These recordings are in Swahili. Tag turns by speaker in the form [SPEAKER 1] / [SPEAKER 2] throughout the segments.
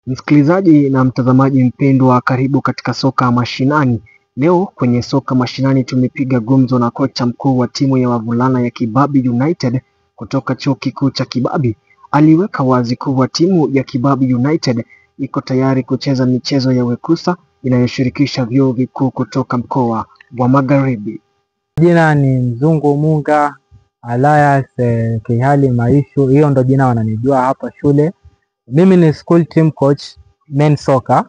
[SPEAKER 1] Msikilizaji na mtazamaji mpendwa, karibu katika Soka Mashinani. Leo kwenye Soka Mashinani tumepiga gumzo na kocha mkuu wa timu ya wavulana ya Kibabii United kutoka Chuo Kikuu cha Kibabii. Aliweka wazi kuwa timu ya Kibabii United iko tayari kucheza michezo ya WEKUSA inayoshirikisha vyuo vikuu kutoka mkoa wa Magharibi.
[SPEAKER 2] Jina ni Mzungu Munga alias Kihali Maishu, hiyo ndo jina wananijua hapa shule. Mimi ni school team coach men soccer.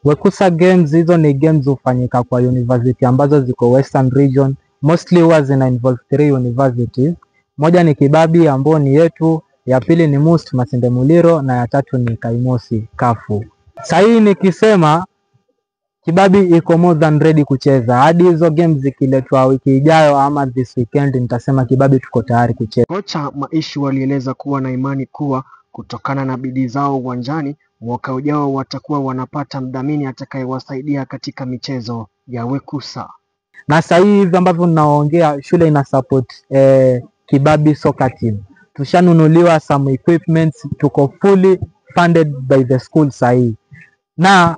[SPEAKER 2] WEKUSA games hizo ni games hufanyika kwa university ambazo ziko Western Region. Mostly huwa zina involve three universities. Moja ni Kibabii ambao ni yetu, ya pili ni MUST Masinde Muliro na ya tatu ni Kaimosi Kafu. Sahii nikisema Kibabii iko more than ready kucheza. Hadi hizo games zikiletwa wiki ijayo ama this weekend, nitasema Kibabii tuko tayari kucheza.
[SPEAKER 1] Kocha Maishu alieleza kuwa na imani kuwa kutokana na bidii zao uwanjani, mwaka ujao watakuwa wanapata mdhamini atakayewasaidia katika michezo ya WEKUSA.
[SPEAKER 2] Na sasa hivi ambavyo ninaongea, shule ina support Kibabii soccer team. Tushanunuliwa some equipments, tuko fully funded by the school sahii. Na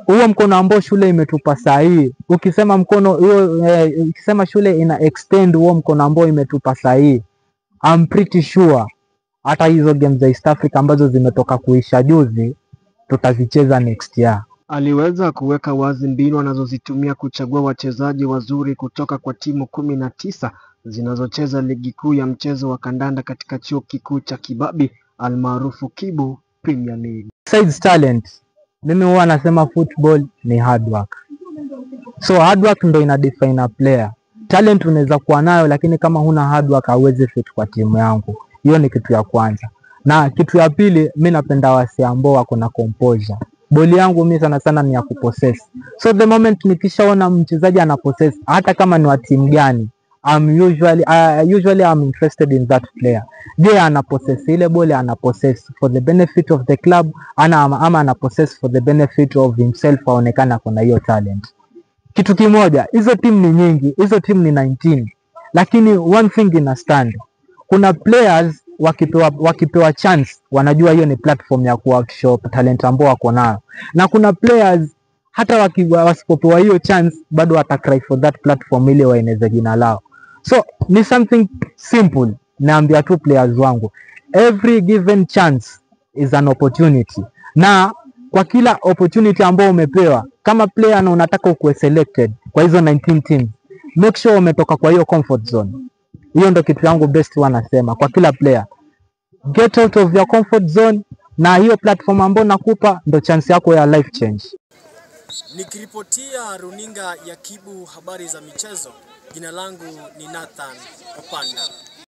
[SPEAKER 2] huo mkono ambao shule imetupa sahii, ukisema mkono huo ukisema shule ina extend huo mkono ambao imetupa sahii, I'm pretty sure hata hizo games za East Africa ambazo zimetoka kuisha juzi tutazicheza next year.
[SPEAKER 1] Aliweza kuweka wazi mbinu anazozitumia kuchagua wachezaji wazuri kutoka kwa timu 19 zinazocheza ligi kuu ya mchezo wa kandanda katika Chuo Kikuu cha Kibabii almaarufu Kibu Premier League.
[SPEAKER 2] Besides talent, mimi huwa nasema football ni hard work. So hard work ndo ina define a player. Talent unaweza kuwa nayo, lakini kama huna hard work hauwezi fit kwa timu yangu. Hiyo ni kitu ya kwanza. Na kitu ya pili, mi napenda wasee ambao wako na composure. Boli yangu mi sana sana ni ya kupossess. So the moment nikishaona mchezaji ana possess, hata kama ni wa timu gani, usually I'm interested in that player. Je, ana possess ile boli, ana possess for the benefit of the club ama ana possess for the benefit of himself, aonekana kuna hiyo talent. Kitu kimoja, hizo timu ni nyingi, hizo timu ni 19, lakini one thing ina stand, kuna players wakipewa chance wanajua hiyo ni platform ya ku show talent ambao wako nayo, na kuna players hata wasipopewa hiyo chance bado wata cry for that platform ili waeneze jina lao. So ni something simple, naambia tu players wangu, every given chance is an opportunity, na kwa kila opportunity ambao umepewa kama player na unataka ukuwe selected kwa hizo 19 teams, make sure umetoka kwa hiyo comfort zone. Hiyo ndo kitu yangu best wanasema kwa kila player, get out of your comfort zone, na hiyo platform ambayo nakupa ndo chance yako ya life change.
[SPEAKER 3] Nikiripotia runinga ya Kibu habari za michezo, jina langu ni Nathan Opanda.